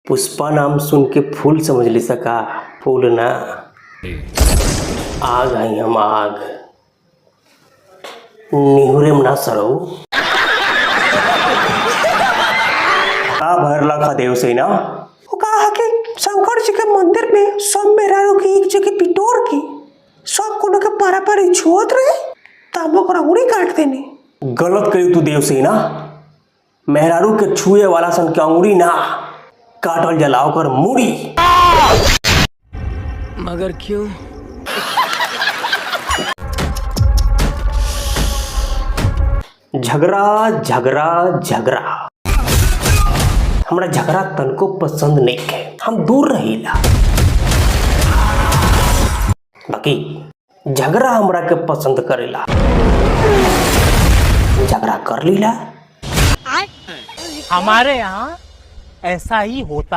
पुष्पा नाम सुन के फूल समझ ली सका? फूल ना, आग हई हम, आग। निहुरे में ना सरऊ। का भरला खा देवसेना? वो कहा कि शंकर जी के मंदिर में सब मेहरारू के एक जगह बिटोर के सब कोनो के पारा पारी छुअत रहे, त हम ओकर अंगुरी काट देनी। गलत करी तू देवसेना। मेहरारू के छुए वाला सन के अंगुरी ना काटल जला, ओकर मुड़ी। मगर क्यों? झगड़ा, झगड़ा, झगड़ा। हमरा झगड़ा तनको पसंद नहीं है, हम दूर रहिला। बाकी झगड़ा हमरा के पसंद करेला, झगड़ा कर लीला। हमारे यहाँ ऐसा ही होता